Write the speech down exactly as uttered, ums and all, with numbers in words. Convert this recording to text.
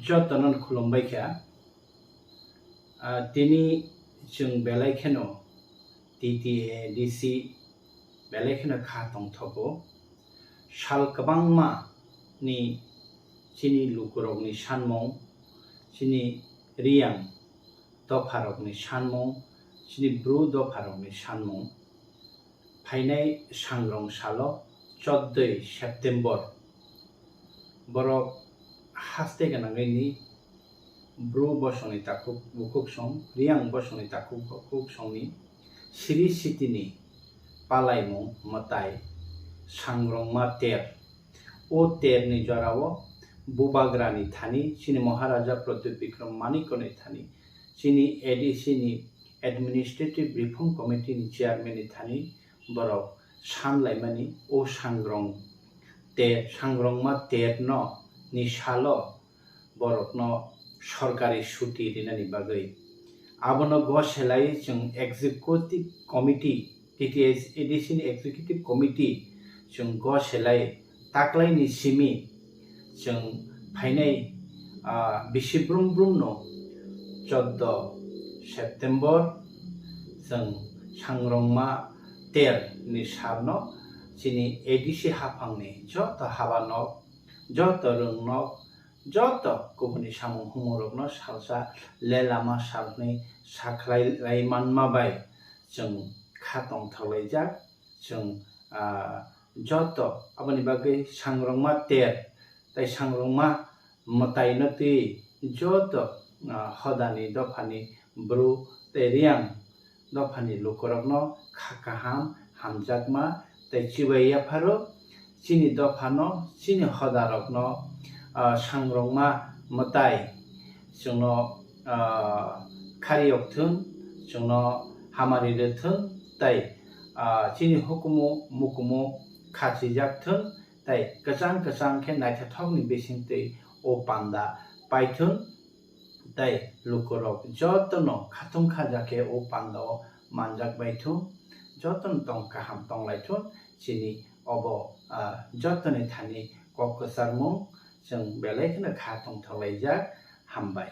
Jotono khulumbai kha. Ah, tini chwng belai kheno T T A D C belai kheno kha tongthogo. Sal kwbangma ni chini lukurokni sanmung, chini Riyang dopharokni sanmung, chini Bru dopharokni sanmung, phainai sangrong salo, chouddoi September, borok haste gwnangwi ni Bru bosongni takhuk bukhuk song, Riyang bosongni takhuk bukhuk songni siri sitini palaimung mwtai sangrongma ter. O terni jorao Bubagrani thani, chini Maharaja Pradyut Bikram Manikni thani, chini A D C ni Administrative Reform Committee ni chairman ni thani borok sanlaimani o sangrong te, sangrongma terno ni salo borokno sorkari suti rinani bagwi. Abono goselai chwng executive committee, T T A D C ni executive committee chwng goselai taklaini simi chwng phainai, ah, bisi brum brumno chouddoi September chwng sangrongma ter ni salno chini A D C haphangni joto habanok, joto rwngnok, joto kubuni samung humungrokno salsa le lama salnwi sakhlai lai manma bai chwng kha tongthoklaijak. Chwng, ah, joto aboni bagwi sangrongma ter tei sangrongma mwtaino twi joto, ah, hodani dophani Bru tei Riyang dophani lukurokno kha kaham, hamjakma tei chibai yapharo chini dophano, chini hodarokno, ah, sangrongma mwtai chwngno, ah, khariyok thung, chwngno hamari rw thung tei, ah, chini hukumu mukumu khachijak thung tei kwchang kwchang khe naithothokni bisingtwi o panda paithung. Tei lukurok jotono khatung khaja khe o pandao manjak bai thung, jotono tong kaham tong lai thung. Chini obo, ah, jotoni thani kok kwcharmung chwng belai kheno kha tongthok laijak. Hambai.